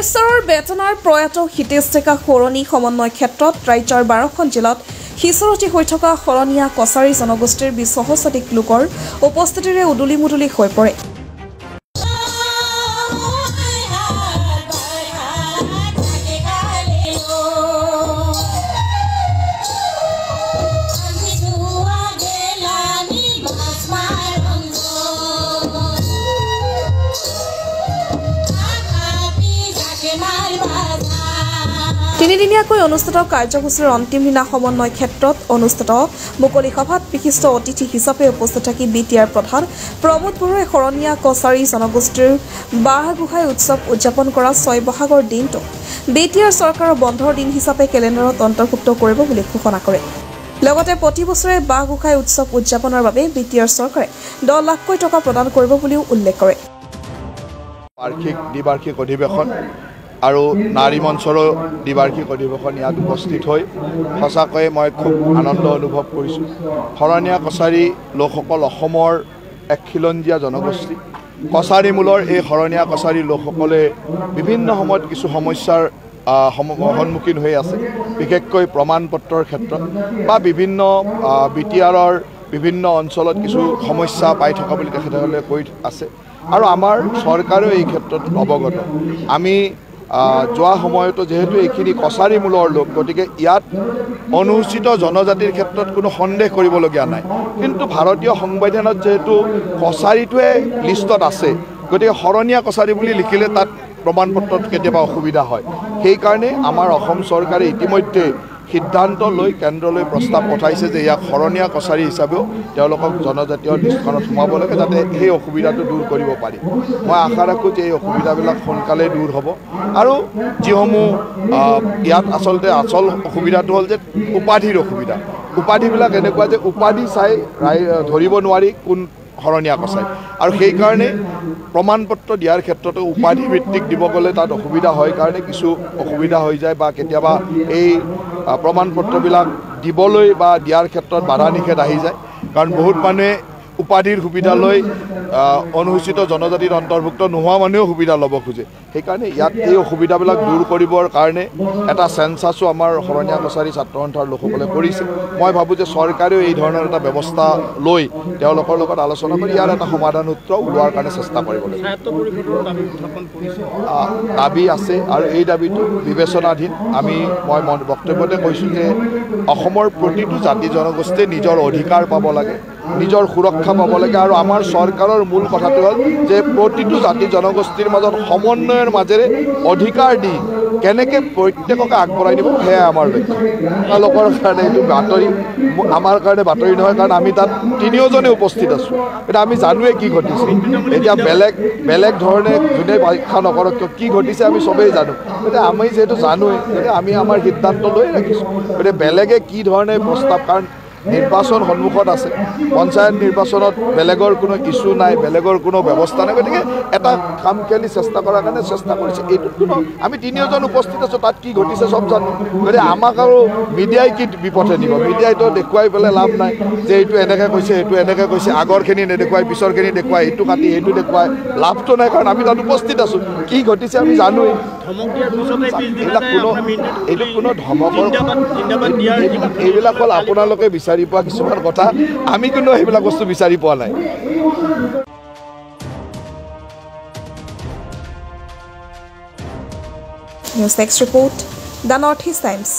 শিলচৰৰ বেতনাৰ প্ৰয়াত হিতেশ ডেকা সোঁৱৰণী সমন্বয় ক্ষেত্ৰত ৰাজ্যৰ 12খন জিলাত সিঁচৰতি হৈ থকা শৰণীয়া কছাৰী জনগোষ্ঠীৰ 20 সহস্ৰাধিক লোকৰ উপস্থিতিৰে উদুলি মুদুলি হৈ পৰে। তিনিদিনীয়াকৈ অনুষ্ঠিত কাৰ্যসূচীৰ অন্তিম দিনা সমন্বয় ক্ষেত্ৰত অনুষ্ঠিত মুকলি সভাত বিশিষ্ট অতিথি হিচাপে উপস্থিত থাকি বি টি আৰ প্ৰধান প্ৰমোদ বড়োৱে শৰণীয়া কছাৰী জনগোষ্ঠীৰ বাঁহ গোহাঁই উৎসৱ উদযাপন কৰা 6 বহাগৰ দিনটো বি টি আৰ চৰকাৰৰ বন্ধৰ দিন হিচাপে কেলেণ্ডাৰত অন্তৰ্ভুক্ত কৰিব বুলি ঘোষণা কৰে। লগতে প্ৰতি বছৰে বাঁহ গোহাঁই উৎসৱ উদযাপনৰ বাবে বি টি আৰ চৰকাৰে 10 লাখকৈ টকা প্ৰদান কৰিব বুলিও উল্লেখ কৰে। বাৰ্ষিক দ্বিবাৰ্ষিক অধিৱেশন আৰু নাৰী মঞ্চৰো দ্বিবাৰ্ষিক অধিৱেশন ইয়াত উপস্থিত হৈ সঁচাকৈয়ে মই খুব আনন্দ অনুভৱ কৰিছোঁ। শৰণীয়া কছাৰী লোকসকল অসমৰ এক খিলঞ্জীয়া জনগোষ্ঠী। কছাৰী মূলৰ এই শৰণীয়া কছাৰী লোকসকলে বিভিন্ন সময়ত কিছু সমস্যাৰ সন্মুখীন হৈ আছে, বিশেষকৈ প্ৰমাণ পত্ৰৰ ক্ষেত্ৰত বা বিভিন্ন বি টি আৰৰ বিভিন্ন অঞ্চলত কিছু সমস্যা পাই থকা বুলি তেখেতসকলে কৈ আছে আৰু আমাৰ চৰকাৰেও এই ক্ষেত্ৰত অৱগত। আমি যোৱা সময়তো যিহেতু এইখিনি কছাৰী মূলৰ লোক, গতিকে ইয়াত অনুসূচিত জনজাতিৰ ক্ষেত্ৰত কোনো সন্দেহ কৰিবলগীয়া নাই। কিন্তু ভাৰতীয় সংবিধানত যিহেতু কছাৰীটোৱে লিষ্টত আছে, গতিকে শৰণীয়া কছাৰী বুলি লিখিলে তাত প্ৰমাণ পত্ৰত কেতিয়াবা অসুবিধা হয়। সেইকাৰণে আমাৰ অসম চৰকাৰে ইতিমধ্যে সিদ্ধান্ত লৈ কেন্দ্ৰলৈ প্ৰস্তাৱ পঠাইছে যে ইয়াক শৰণীয়া কছাৰী হিচাপেও তেওঁলোকক জনজাতীয় লিষ্টখনত সোমাব লাগে, যাতে সেই অসুবিধাটো দূৰ কৰিব পাৰি। মই আশা ৰাখোঁ যে এই অসুবিধাবিলাক সোনকালেই দূৰ হ'ব। আৰু যিসমূহ ইয়াত আচলতে আচল অসুবিধাটো হ'ল যে উপাধিৰ অসুবিধা। উপাধিবিলাক এনেকুৱা যে উপাধি চাই ধৰিব নোৱাৰি কোন শৰণীয়া কছাৰী, আৰু সেইকাৰণে প্ৰমাণ পত্ৰ দিয়াৰ ক্ষেত্ৰতো উপাধি ভিত্তিক দিব গ'লে তাত অসুবিধা হয় কাৰণে কিছু অসুবিধা হৈ যায় বা কেতিয়াবা এই প্ৰমাণ পত্ৰবিলাক দিবলৈ বা দিয়াৰ ক্ষেত্ৰত বাধা নিষেধ আহি যায়। কাৰণ বহুত মানুহে উপাধিৰ সুবিধা লৈ অনুসূচিত জনজাতিৰ অন্তৰ্ভুক্ত নোহোৱা মানুহেও সুবিধা ল'ব খোজে। সেইকাৰণে ইয়াত এই অসুবিধাবিলাক দূৰ কৰিবৰ কাৰণে এটা চেঞ্চাছো আমাৰ শৰণীয়া কছাৰী ছাত্ৰ সন্থাৰ লোকসকলে কৰিছে। মই ভাবোঁ যে চৰকাৰেও এই ধৰণৰ এটা ব্যৱস্থা লৈ তেওঁলোকৰ লগত আলোচনা কৰি ইয়াৰ এটা সমাধান সূত্ৰ ওলোৱাৰ কাৰণে চেষ্টা কৰিব লাগিব। দাবী আছে আৰু এই দাবীটো বিবেচনাধীন। মই বক্তব্যতে কৈছোঁ যে অসমৰ প্ৰতিটো জাতি জনগোষ্ঠীয়ে নিজৰ অধিকাৰ পাব লাগে, নিজৰ সুৰক্ষা পাব লাগে। আৰু আমাৰ চৰকাৰৰ মূল কথাটো হ'ল যে প্ৰতিটো জাতি জনগোষ্ঠীৰ মাজত সমন্বয়ৰ মাজেৰে অধিকাৰ দি কেনেকৈ প্ৰত্যেককে আগবঢ়াই নিব, সেয়াই আমাৰ লক্ষ্য। তেওঁলোকৰ কাৰণে এইটো বাতৰি, আমাৰ কাৰণে বাতৰি নহয়, কাৰণ আমি তাত তিনিওজনে উপস্থিত আছোঁ। এতিয়া আমি জানোৱে কি ঘটিছে। এতিয়া বেলেগ বেলেগ ধৰণে যোনে ব্যাখ্যা নকৰক কিয়, কি ঘটিছে আমি চবেই জানো। গতিকে আমি যিহেতু জানোৱেই, গতিকে আমি আমাৰ সিদ্ধান্ত লৈ ৰাখিছোঁ। গতিকে বেলেগে কি ধৰণে প্ৰস্তাৱ, কাৰণ নিৰ্বাচন সন্মুখত আছে, পঞ্চায়ত নিৰ্বাচনত বেলেগৰ কোনো ইছ্যু নাই, বেলেগৰ কোনো ব্যৱস্থা নাই, গতিকে এটা খামখেয়ালি চেষ্টা কৰাৰ কাৰণে চেষ্টা কৰিছে। এইটোত কোনো আমি তিনিওজন উপস্থিত আছোঁ, তাত কি ঘটিছে চব জানো। গতিকে আমাক আৰু মিডিয়াই কি বিপথে নিব? মিডিয়াইতো দেখুৱাই পেলাই লাভ নাই যে এইটো এনেকৈ কৈছে, এইটো এনেকৈ কৈছে, আগৰখিনি নেদেখুৱাই পিছৰখিনি দেখুৱাই, এইটো কাটি এইটো দেখুৱাই লাভটো নাই, কাৰণ আমি তাত উপস্থিত আছোঁ, কি ঘটিছে আমি জানোৱেই। এইবিলাক কোনো এইটো কোনো ধমকৰ এইবিলাক হ'ল আপোনালোকে বিচাৰি পোৱা কিছুমান কথা, আমি কিন্তু সেইবিলাক বস্তু বিচাৰি পোৱা নাই। News desk report, the North East Times.